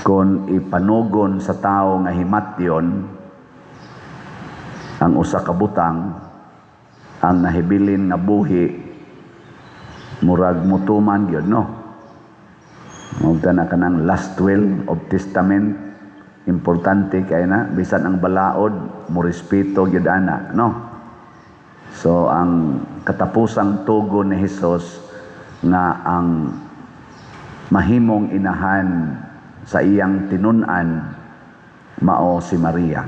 Kung ipanugon sa tao nga himatyon ang usa ka butang, ang nahibilin nga buhi murag mutuman gyud, no? Mao na kanang last will of testament, importante kay na bisan ang balaod mo respeto gyud ana, no? So ang katapusang tugon ni Hesus nga ang mahimong inahan sa iyang tinun-an mao si Maria.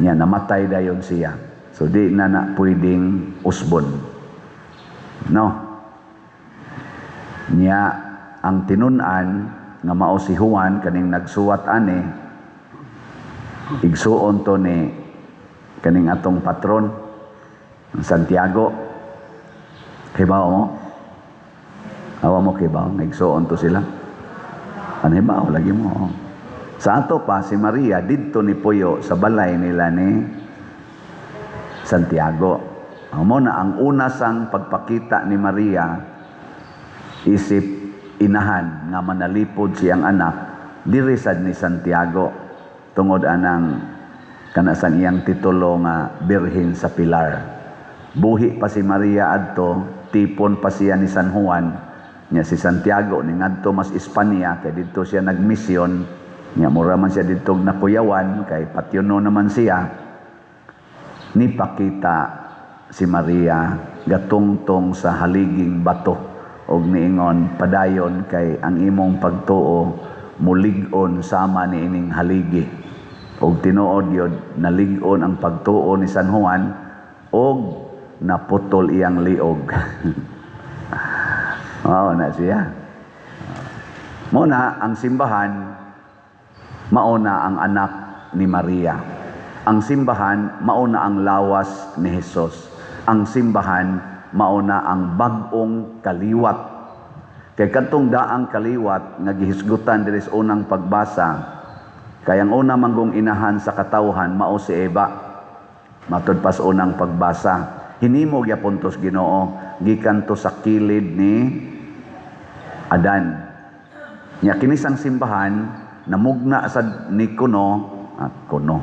Nya namatay dayon siya. So di na na pwedeng usbon. No? Nya ang tinun-an nga mao si Juan, kaning nagsuwat ani, igsuon to ni kaning atong patron Santiago. Kibaw mo? Awa mo kibaw, igsuon to sila. Ano, hibaw lagi mo? Sa ato pa, si Maria didto ni puyo sa balay nila ni Santiago. Mao na ang una sang pagpakita ni Maria isip inahan nga manalipod siyang anak diri sad ni Santiago, tungod anang kana sang iyang titulo nga Birhen sa Pilar. Buhi pa si Maria adto, tipon pa siya ni San Juan. Nya si Santiago ni ngadto mas Espanya kay didto siya nagmisyon. Nya mura man siya didto nakuyawan kay patyuno naman siya. Nipakita si Maria, gatungtong sa haliging bato og niingon, "Padayon kay ang imong pagtuo mulig-on sama ni ining haligi." Og tinuod yun, nalig-on ang pagtuo ni San Juan og naputol iyang liog. Mao na siya. Mao na ang simbahan, mao na ang anak ni Maria. Ang simbahan, mao na ang lawas ni Jesus. Ang simbahan, mao na ang bag-ong kaliwat. Kay kadtong daang kaliwat nga gihisgutan diri sa unang pagbasa, kay ang una manggong inahan sa katawhan mao si Eva. Matud pa sa unang pagbasa, hinimo gyapon to's Ginoo gikan to sa kilid ni Adan. Nya kini sang simbahan namugna sa ni kuno at kuno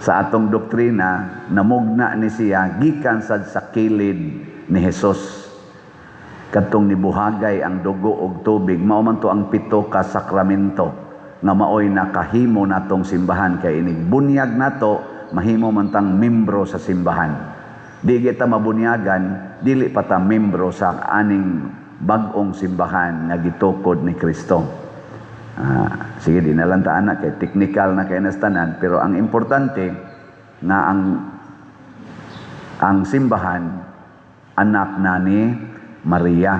sa atong doktrina, namugna ni siya gikan sad sa kilid ni Jesus. Kadtong nibuhagay ang dugo og tubig, mao man to ang pito ka sakramento nga maoy nakahimo natong simbahan, kay inig bunyag nato mahimo man tang membro sa simbahan. Di kita mabunyagan, dili pa ta membro sa aning bag-ong simbahan nga gitukod ni Kristo. Sige, di na lang ta ana kay technical na kay tanan, pero ang importante nga ang simbahan anak na ni Maria.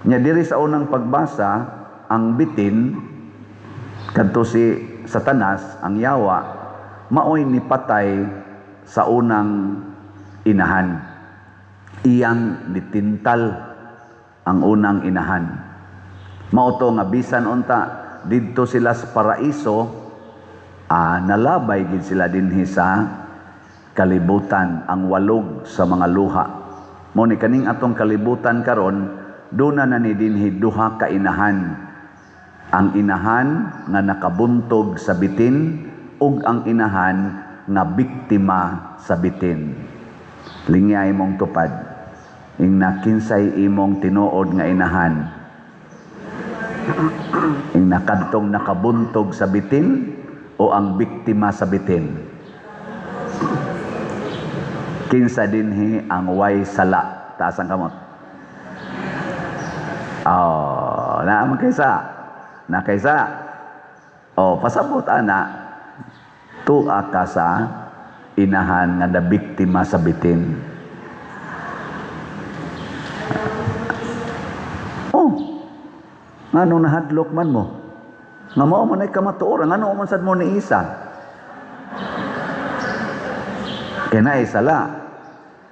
Nya diri sa unang pagbasa, ang bitin kadto si Satanas, ang yawa, maoy nipatay sa unang inahan. Iyang nitintal ang unang inahan. Mao to nga bisan unta didto sila sa paraiso, nalabay gid sila dinhi sa kalibutan, ang walog sa mga luha. Mao ni kaning atong kalibutan karon, duna na ni dinhi duha ka inahan. Ang inahan nga nakabuntog sa bitin ug ang inahan nga biktima sa bitin. Lingya imong tupad. Ingna, kinsay imong tinuod nga inahan? Ingna, kadtong nakabuntog sa bitin o ang biktima sa bitin? Kinsa dinhi ang way sala? Taas ang kamot. Oh, naa man kaysa. Na kaysa. Oh, pasabot ana, tua ka sa inahan nga nabiktima sa bitin. Oh, ngano nahadlok man mo? Nga mao man ay kamatuoran, ngano man sad mo ni isa? Kay naay sala.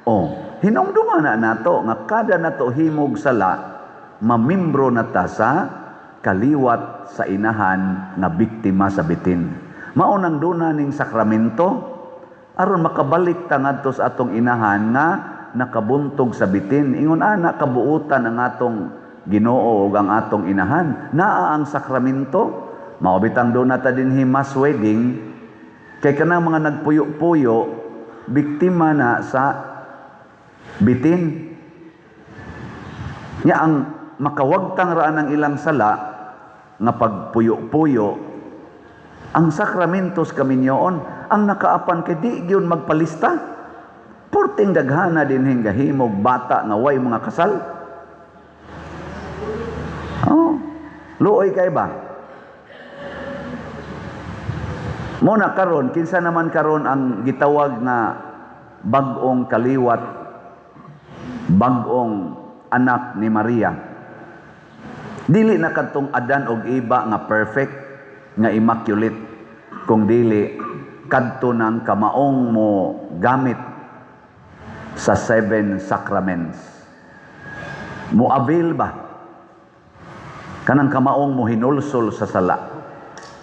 Oh, hinumduma na nato nga kada nato himog sala, mamimbro na ta sa kaliwat sa inahan nga biktima sa bitin. Mao nang duna ning sakramento aron makabalik ta ngadto sa atong inahan nga nakabuntog sa bitin. Ingon ana kabuutan ang atong Ginoo ug ang atong inahan. Naa ang sakramento. Mao bitang duna ta dinhi mass wedding kay kanang mga nagpuyo-puyo, biktima na sa bitin. Nya ang makawagtang ra ang ilang sala nga pagpuyo-puyo ang sakramentos kaminyoon. Ang nakaapan kay di gyud magpalista. Purting daghana dinhing gahimog bata nga way mga kasal. Oh, luoy kay ba? Muna karon, kinsa naman karon ang gitawag nga bag-ong kaliwat, bag-ong anak ni Maria? Dili na kadtong Adan og Eva nga perfect, nga immaculate, kung dili kadto ng kamaong mo gamit sa seven sacraments. Mo avail ba? Kanang kamaong mo hinulsol sa sala.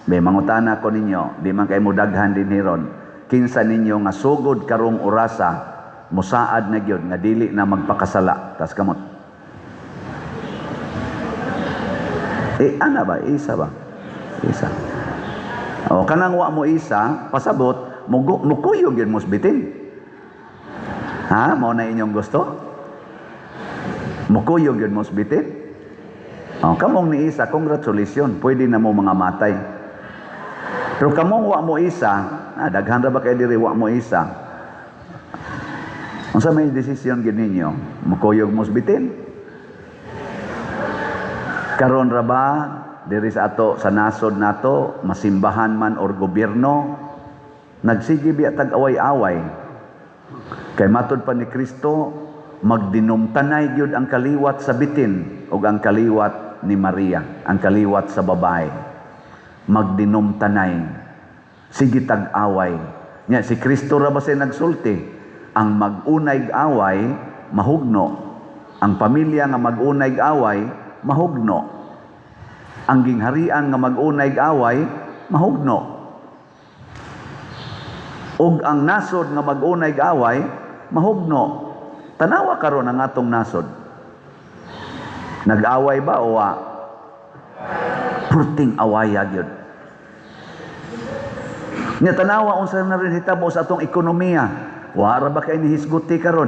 May mangutana ko ninyo, di man kay mo daghan din hiron. Kinsa ninyo nga sugod karong orasa, musaad na gyud nga dili na magpakasala? Tas kamot. Eh, ana ba? Isa ba? Isa. O, kanang wa mo isa, pasabot, mukuyog yun mo bitin. Ha? Mao na inyong gusto? Mukuyog yun mo bitin? O, kamong ni isa, congratulations, pwede na mo mga matay. Pero kamong wa mo isa, daghan ra ba kay diri wa mo isa? Unsa may desisyon gid ninyo? Mukuyog mo bitin? Karon ra ba diri sa ato sa nasod nato, masimbahan man or gobyerno, nagsige biya tag away-away. Kay matud pa ni Kristo, magdinumtanay gyud ang kaliwat sa bitin ug ang kaliwat ni Maria, ang kaliwat sa babae. Magdinumtanay. Sige tag-away. Nya si Kristo ra ba say nagsulti? Ang mag-unay away mahugno. Ang pamilya nga mag-unay away mahugno. Ang gingharian nga mag-unay away mahugno. Ug ang nasod nga mag-unay away mahugno. Tanawa karon ang atong nasod. Nag-away ba o wa? Purting awaya gyud. Nya tanawa unsa na rin hitabo sa atong ekonomiya. Wa ra ba kay nihisguti karon?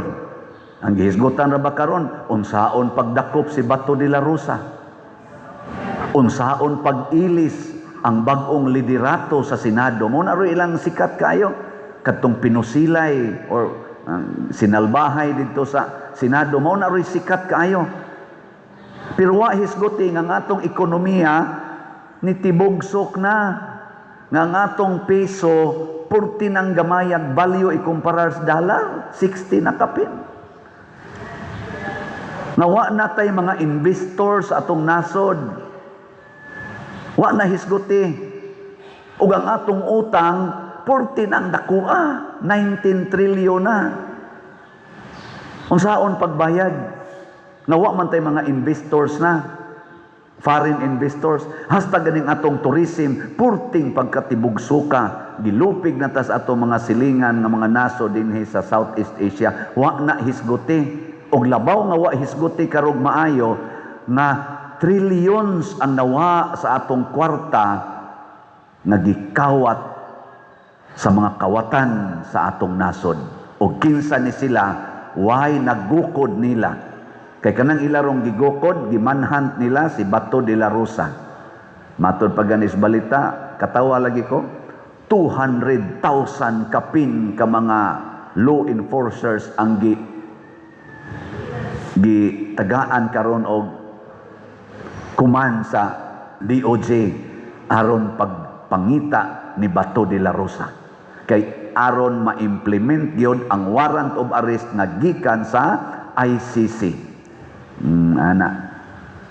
Ang gihisgutan ra ba karon unsaon pagdakop si Bato de la Rosa? Unsaon pag-ilis ang bag-ong liderato sa Senado? Mo na ilang sikat kayo kadtong pinusilay or sinalbahay didto sa Senado, mao na ro'y sikat kaayo. Pero wa hisguti nga ang atong ekonomiya ni tibugsok na, nga ang atong peso purti ng gamayag value ikumparar sa dollar, 60 na kapin. Nga wa na tay mga investor sa atong nasod. Wa na hisguti. Ug ang atong utang purti ng dakua, 19 trillion na. Unsaon pagbayad? Nga wa man tay mga investors na, foreign investors. Hasta ganing atong tourism, purting pagkatibugsuka, gilupig na tas atong mga silingan nga mga naso dinhi sa Southeast Asia. Wa na hisguti. Og labaw nga wa hisguti karog maayo nga trillions ang nawa sa atong kwarta nga gikawat sa mga kawatan sa atong nasod. O kinsa ni sila, why nagukod nila? Kay kanang ilarong gigukod, gimanhunt nila si Bato de la Rosa. Matod pa ganis balita, katawa lagi ko, 200,000 kapin ka mga law enforcers ang gitagaan karon og kuman sa DOJ aron pagpangita ni Bato de la Rosa. Kay aron ma-implement gyud ang warrant of arrest nga gikan sa ICC. Ana.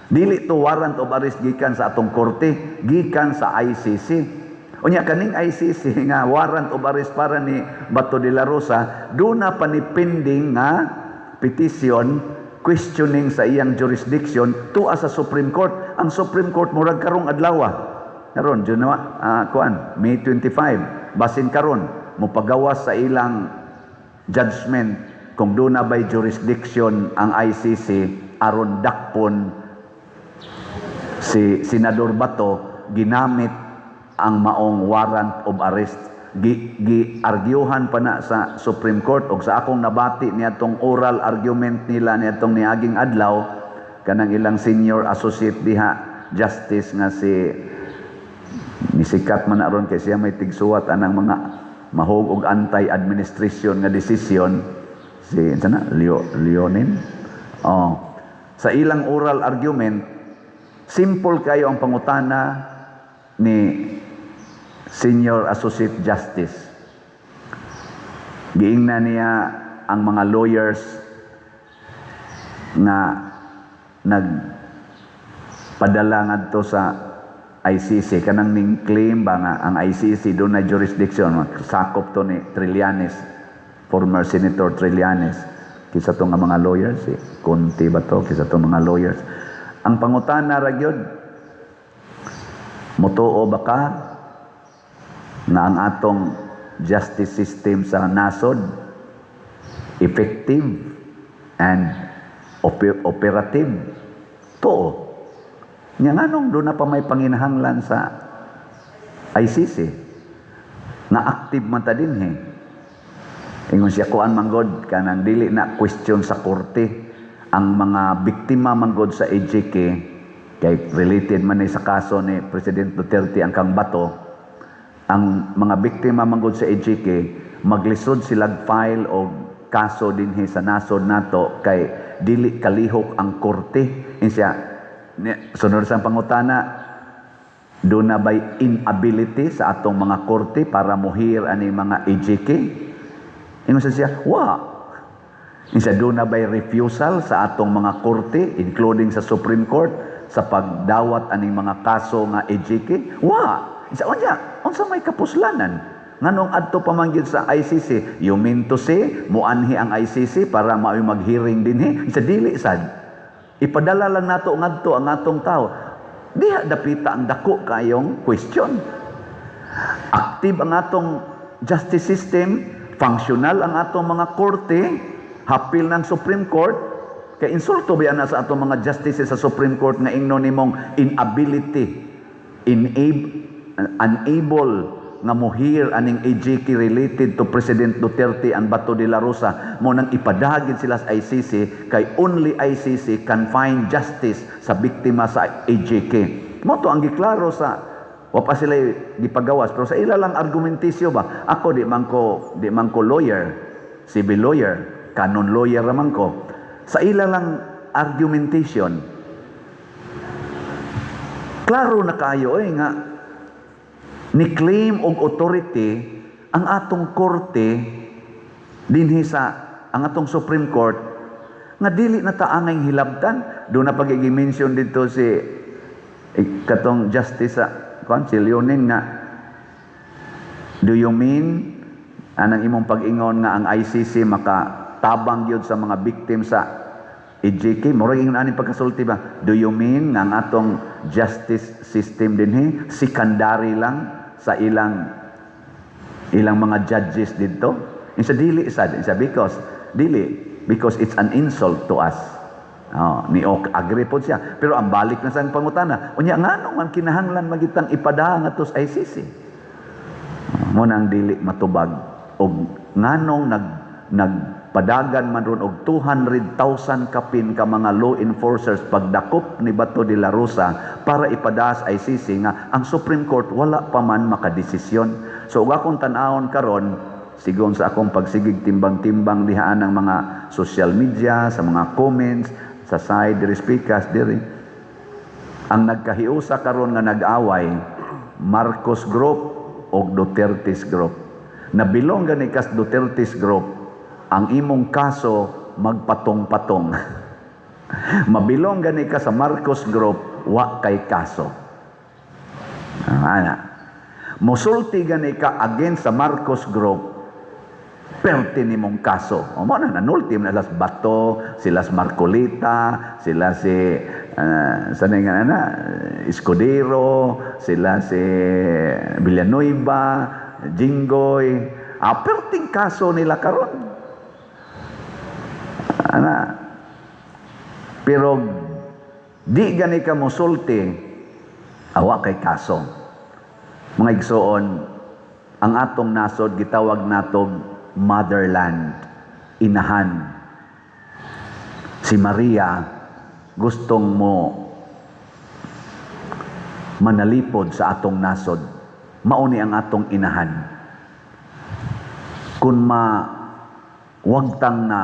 Dili to warrant of arrest gikan sa atong korte, gikan sa ICC. Unya kaning ICC nga warrant of arrest para ni Bato de la Rosa, duna pa ni pending nga petition questioning sa iyang jurisdiction tuwa sa Supreme Court. Ang Supreme Court murag karong adlaw. Karon June kuan May 25, basin karon mopagawas sa ilang judgment kung duna bay jurisdiction ang ICC aron dakpon si Senador Bato ginamit Ang maong warrant of arrest, gi, gi arguhan pa na sa Supreme Court. Og sa akong nabati niadtong oral argument nila niadtong niaging adlaw, kanang ilang senior associate diha justice nga si nisikat man aron kay siya may tigsuwat anang mga mahog og anti-administration nga desisyon, si sana Leo Leonin. Oh, sa ilang oral argument, simple kayo ang pangutana ni Senior Associate Justice. Giingna niya ang mga lawyers nga nagpadala ngadto sa ICC, kanang ning claim ba nga ang ICC dunay jurisdiction. Sakop to ni Trillanes, former Senator Trillanes. Kinsa to nga mga lawyers? Si Conti ba to? Kinsa to mga lawyers? Ang pangutana ra gyud, "Mutuo ba ka nga ang atong justice system sa nasod effective and operative?" "Tuo." "Nya nganong duna pa may panginahanglan sa ICC nga active man ta dinhi?" Ingon siya, kuan manggod, kanang dili na question sa korte. Ang mga biktima manggod sa EJK, kay related man ni sa kaso ni President Duterte ang kang Bato, ang mga biktima manggod sa EJK, maglisod sila file og kaso dinhi sa nasod nato kay dili kalihok ang korte. Ingon siya, sunod sa pangutana, "Duna bay inability sa atong mga korte para mo-hear ani mga EJK?" Ingon siya, "Wa." Insa, "Duna bay refusal sa atong mga korte, including sa Supreme Court, sa pagdawat aning mga kaso nga EJK?" "Wa." Insa, "Unya unsa may kapuslanan? Nganong adto pa man gyud sa ICC? You mean to say muanhi ang ICC para mao'y mag-hearing dinhi?" Insa, "Dili sad. Ipadala lang nato ngadto ang atong tao." Diha dapita ang dako kayong question. Active ang atong justice system, functional ang atong mga korte, hapil ng Supreme Court. Kay insulto ba na sa atong mga justices sa Supreme Court nga ingnon nimong inability, unable nga mo-hear aning EJK related to President Duterte and Bato de la Rosa, mao nang ipadagin sila sa ICC kay only ICC can find justice sa biktima sa EJK? Mao to ang giklaro sa, wa pa sila gipagawas, pero sa ila lang argumentasyon ba. Ako, di man ko lawyer, civil lawyer, canon lawyer ra man ko. Sa ila lang argumentation, klaro na kayo eh nga ni claim og authority ang atong korte dinhi sa ang atong Supreme Court nga dili na ta angay hilabtan. Duna pa mention dito si katong justice sa kuan, si Leonin, nga "Do you mean anang imong pag-ingon nga ang ICC makatabang gyud sa mga victim sa EJK?" Murag ingon aning pagkasulti ba, "Do you mean nga ang atong justice system dinhi secondary lang sa ilang ilang mga judges didto?" Insa, "Dili sad." Insa, "Because dili, because it's an insult to us." Oh, ni ok agree pod siya. Pero ang balik na sa pangutana, "Unya ngano man kinahanglan magitang ipadala ngadto sa ICC?" Mao nang dili matubag og nganong nagpadagan man ron og 200,000 kapin ka mga law enforcers pagdakop ni Bato de la Rosa para ipadala sa ICC nga ang Supreme Court wala pa man makadesisyon. So ug akong tan-awon karon, sigon sa akong pagsigig timbang-timbang dihaan ng mga social media, sa mga comments sa side diri, speakers diri, ang nagkahiusa karon nga nag-away, Marcos Group o Duterte's Group. Nabilong gani kas Duterte's Group, ang imong kaso magpatong-patong. Mabilong gani ka sa Marcos Group, wa kay kaso. Ana. Musulti gani ka against sa Marcos Group, perte nimong kaso. O mao na nanulti na sila Bato, sila Marcoleta, sila si sa nga na Escudero, sila si Villanueva, Jinggoy. Ah, perting kaso nila karon. Ana. Pero di gani ka mosulti, awa kay kaso. Mga igsoon, ang atong nasod gitawag natog motherland, inahan. Si Maria gustong mo manalipod sa atong nasod. Mao ni ang atong inahan. Kung ma wagtang na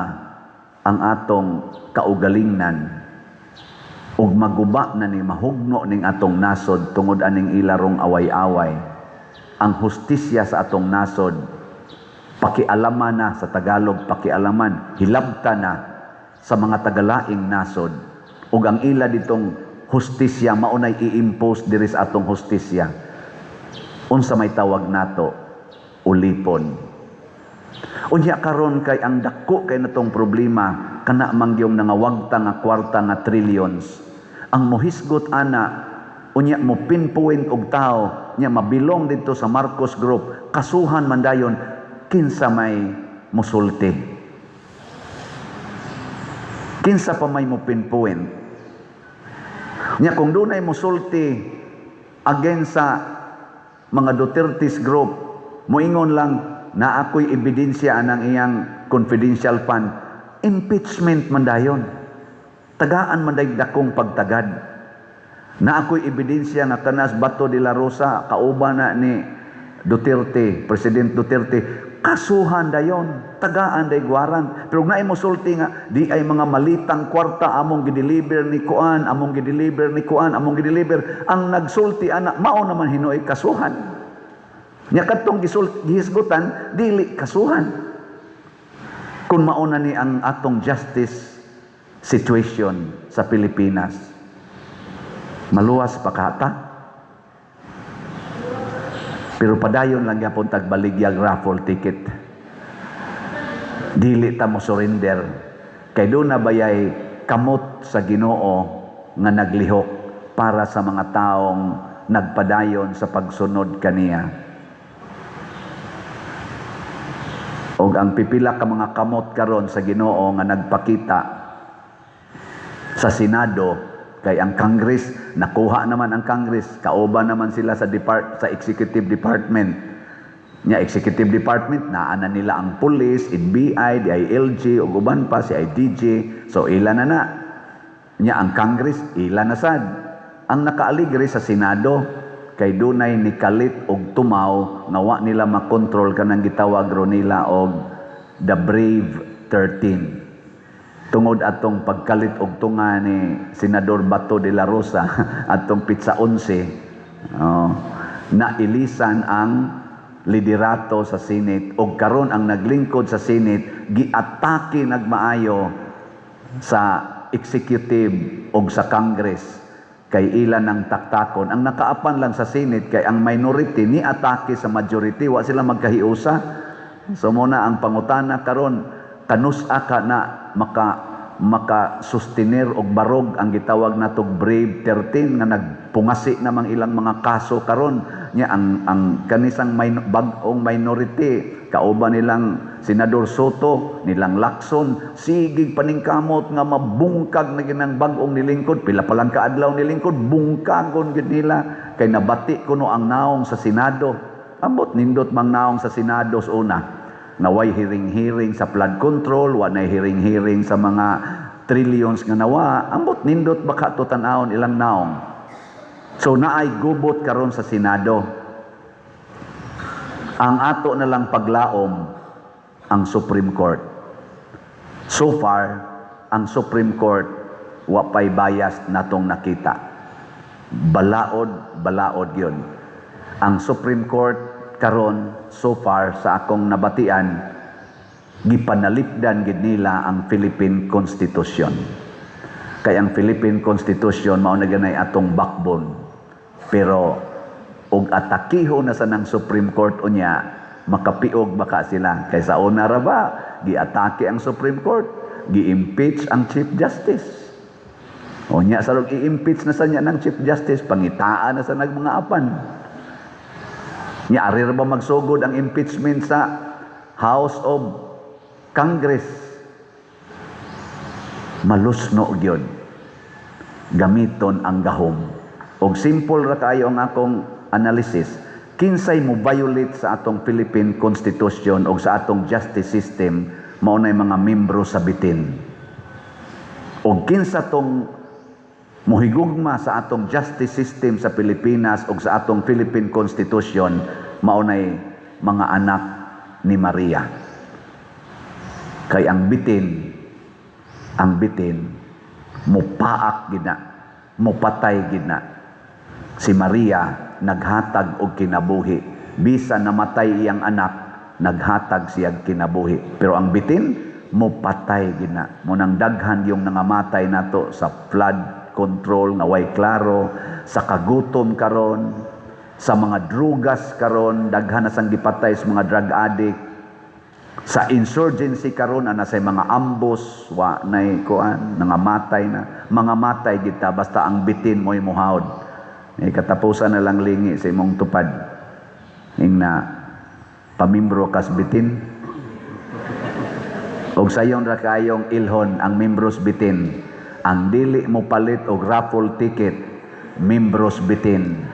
ang atong kaugalingnan ug maguba na ni, mahugno ning atong nasod tungod aning ilarong away-away, ang hustisya sa atong nasod pakialaman na, sa Tagalog pakialaman, hilabta na sa mga tagalaing nasod, ug ang ila ditong hustisya maunay i-impose diri sa atong hustisya, unsa may tawag nato? Ulipon. Unya karon kay ang dako kay natong problema kana mangyong nangawagta nga kwarta nga trillions. Ang mohisgot ana, unya mo pinpoint og tao nya mabilong dito sa Marcos Group, kasuhan man dayon, kinsa may musulti? Kinsa pa may mo pinpoint? Nya kung dunay musulti against sa mga Duterte's group, moingon lang na ako'y ebidensya anang iyang confidential fund, impeachment man dayon. Tagaan man day dakong pagtagad. Na ako'y ebidensya nga kanas Bato de la Rosa kauban na ni Duterte, President Duterte, kasuhan dayon, tagaan day warrant. Pero naay mosulti nga di ay mga malitang kwarta among gideliver ni kuan, among gideliver ni kuan, among gideliver, ang nagsulti ana mao naman hinuoy kasuhan. Nya kadtong gihisgutan dili kasuhan. Kung mao na ni ang atong justice situation sa Pilipinas, maluwas pa kata? Pero padayon lang gyapon tag baligyag raffle ticket. Dili ta mo surrender. Kay doon na bayay kamot sa Ginoo nga naglihok para sa mga taong nagpadayon sa pagsunod kaniya. Og ang pipila ka mga kamot karon sa Ginoo nga nagpakita sa Senado, kay ang Congress nakuha naman, ang Congress kauban naman sila sa executive department. Nya executive department naa na nila ang police, NBI, DILG ug uban pa, si IDG, so ila na na. Nya ang Congress ila na sad. Ang nakaaligre sa Senado kay dunay nikalit og tumaw nga wa nila makontrol kanang gitawag ro nila og the Brave 13. Tungod atong pagkalit og tunga ni Senador Bato de la Rosa atong Pitsa 11, oh, nailisan ang liderato sa Senate, og karon ang naglingkod sa Senate giatake nagmaayo sa executive og sa Congress kay ilan ang taktakon. Ang nakaapan lang sa Senate kay ang minority ni atake sa majority, wa sila magkahiusa. So muna ang pangutana karon, kanus-a ka na maka maka sustenir og barog ang gitawag natog Brave 13 nga nagpungasi namang ilang mga kaso karon? Nya ang kanisang bag-ong minority kauban nilang Senador Sotto, nilang Lacson, sige paningkamot nga mabungkag na ginang bag-ong nilingkod. Pila pa lang kaadlaw nilingkod, bungkagon gid nila kay nabati kuno ang naong sa Senado. Ambot nindot mang naong sa Senado sa una. Naway hearing-hearing sa flood control, wa nay hearing-hearing sa mga trillions nga nawa. Ambot nindot baka to tan-awon ilang naong. So naay gubot karon sa Senado. Ang ato na lang paglaom ang Supreme Court. So far, ang Supreme Court wa pay bias natong nakita. Balaod, balaod yun. Ang Supreme Court karon, so far sa akong nabatian, gipanalipdan gid nila ang Philippine Constitution. Kay ang Philippine Constitution mao na ganay atong backbone. Pero og atakiho na sa ng Supreme Court unya, makapiog baka sila. Kay sa una ra ba giatake ang Supreme Court, gi-impeach ang Chief Justice. Unya sa i-impeach na sa niya ng Chief Justice, pangitaan na sa nag mga apan. Nya ari ra ba magsugod ang impeachment sa House of Congress? Malusno gyud gamiton ang gahom. Og simple ra kaayo ang akong analysis. Kinsay mo violate sa atong Philippine Constitution o sa atong justice system, mao nay mga membro sa bitin. O kinsa tong muhigugma sa atong justice system sa Pilipinas o sa atong Philippine Constitution, mao nay mga anak ni Maria. Kay ang bitin, mupaak gina, mupatay gina. Si Maria naghatag og kinabuhi. Bisan namatay iyang anak, naghatag siyag kinabuhi. Pero ang bitin, mupatay gina. Mao nang daghan yung nangamatay nato sa flood control nga way klaro, sa kagutom karon, sa mga drugas karon, daghan na sang gipatay sa mga drug addict, sa insurgency karon ana sa mga ambush, wa nay kuan, nangamatay na, mga matay kita basta ang bitin mo'y muhawd. Eh, katapusan na lang lingi sa imong tupad. Ing na pamimbro kas bitin. Og sayon ra kayong ilhon ang membros bitin. Ang dili mo palit og raffle ticket, membros bitin.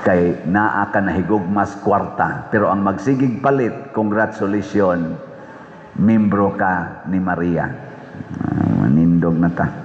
Kay naa ka nahigugmas kwarta. Pero ang magsigig palit, congratulations, membro ka ni Maria. Ah, manindog na ta.